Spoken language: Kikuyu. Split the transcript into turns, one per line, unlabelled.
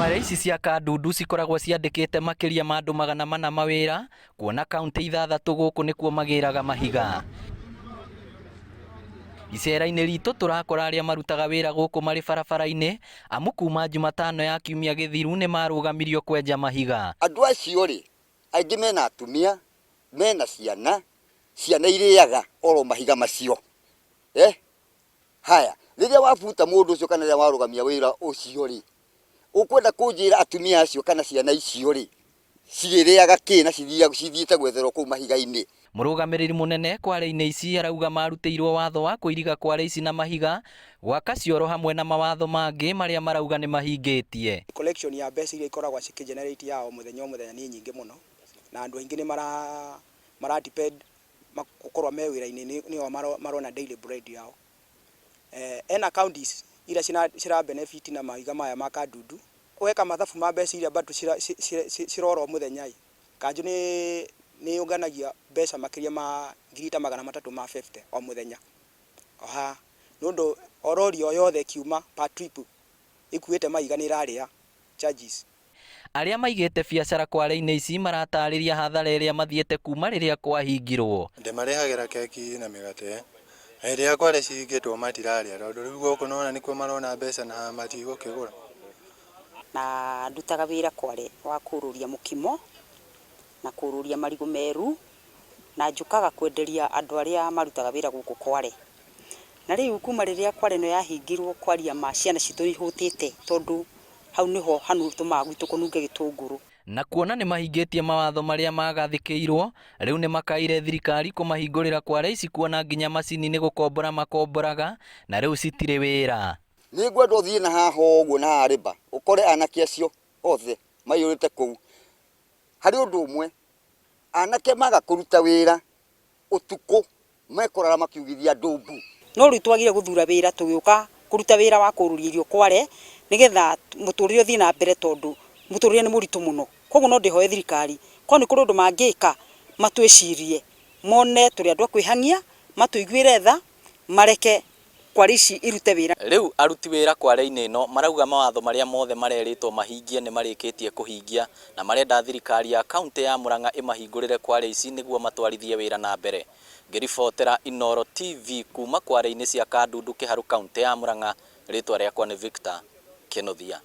Kware ici cia Kandundu cikoragwo ciandĩkĩte makĩria ma andũ 400 mawĩra, kuona kauntĩ ithathatũ gũkũ nĩkuo magĩraga mahiga. Icera-inĩ ritũ tũrakora arĩa marutaga wĩra gũkũ marĩ barabara-inĩ, amu kuma Jumatano ya kiumia gĩthiru nĩ marũgamirio kwenja mahiga.
Andũ acio rĩ, aingĩ mena atumia, mena ciana, ciana irĩaga oro mahiga macio. Eh? Haya, rĩrĩa wabuta mũndũ ũcio kana rĩrĩa warũgamia wĩra ũcio rĩ, ũkwenda kũnjĩra atumia acio kana ciana icio rĩ, cirĩrĩaga kĩ na cithiĩte gwetherwo kũu mahiga-inĩ?
Mũrũgamĩrĩri mũnene kware-inĩ ici arauga marutĩirwo watho wa kũiriga kware ici na mahiga, gwaka cioro hamwe na mawatho mangĩ marĩa marauga nĩ mahingĩtie.
Collection ya mbeca iria ikoragwo cikĩ generate ya o mũthenya o mũthenya nĩ nyingĩ mũno, na andũ aingĩ nĩ mara depend gũkorwo me wĩra-inĩ nĩo marona daily bread yao. Ena counties iria cira benefit na mahiga maya ma Kandundu, weka mathabu ma mbeca iria bado cirora o mũthenya ĩ, kanjũ nĩ yũnganagia mbeca makĩria ma ngiri ta 350 o mũthenya. O haha, nĩ ũndũ o rori o yothe ĩkiuma per trip ĩkuĩte mahiga nĩ ĩrarĩa charges.
Arĩa maigĩte biacara kware-inĩ ici maratarĩria hathara ĩrĩa mathiĩte kuma rĩrĩa kwahingirwo.
Ndĩmarehagĩra keki na mĩgate, na hĩndĩ ĩrĩa kware cihingĩtwo matirarĩa tondũ rĩu gũkũ nĩwona nĩkuo marona mbeca na matigũkĩgũra.
Na ndutaga wĩra kware wa kũrũria mũkimo na kũrũria marigũ meru, na njũkaga kwenderia andũ arĩa marutaga wĩra gũkũ kware. Na rĩu kuma rĩrĩa kware ĩno yahingirwo kwaria ma ciana citũ nĩ ihũtĩte tondũ hau nĩho hanutũmaga gwitũ kũnunge gĩtũngũrũ.
Na kuona nĩ mahingĩtie mawatho marĩa magathĩkĩirwo, rĩu nĩ makaire thirikari kũmahingũrĩra kware ici kuona nginya macini nĩ gũkombora makomboraga na rĩu citirĩ wĩra.
Nĩngwenda ũthiĩ na haha ũguo na haha rĩba, ũkore anake acio othe maiyũrĩte kũu. Harĩ ũndũ ũmwe, anake maga kũruta wĩra ũtukũ mekũrara makiugithia andũ mbu.
No rĩu twagire gũthura wĩra tũgĩũka kũruta wĩra wa kũrũria irio kware nĩgetha mũtũrĩre ũthiĩ na mbere tondũ mũtũrĩre nĩ mũritũ mũno. Koguo no ndĩhoe thirikari korwo nĩ kũrĩ ũndũ mangĩka matwĩcirie mone tũrĩ andũ a kwĩhang'ia, matũiguĩre tha, mareke kware ici irute wĩra.
Rĩu aruti wĩra kware-inĩ ĩno marauga mawatho marĩa mothe marerĩtwo mahingie nĩ marĩkĩtie kũhingia na marenda thirikari ya kauntĩ ya Murang'a ĩmahingũrĩre kware ici nĩguo matwarithie wĩra na mbere. Ngĩribotera Inooro TV kuma kware-inĩ cia Kandundu Kĩharu kauntĩ ya Murang'a, rĩtwa rĩakwa nĩ Victor Kĩnuthia.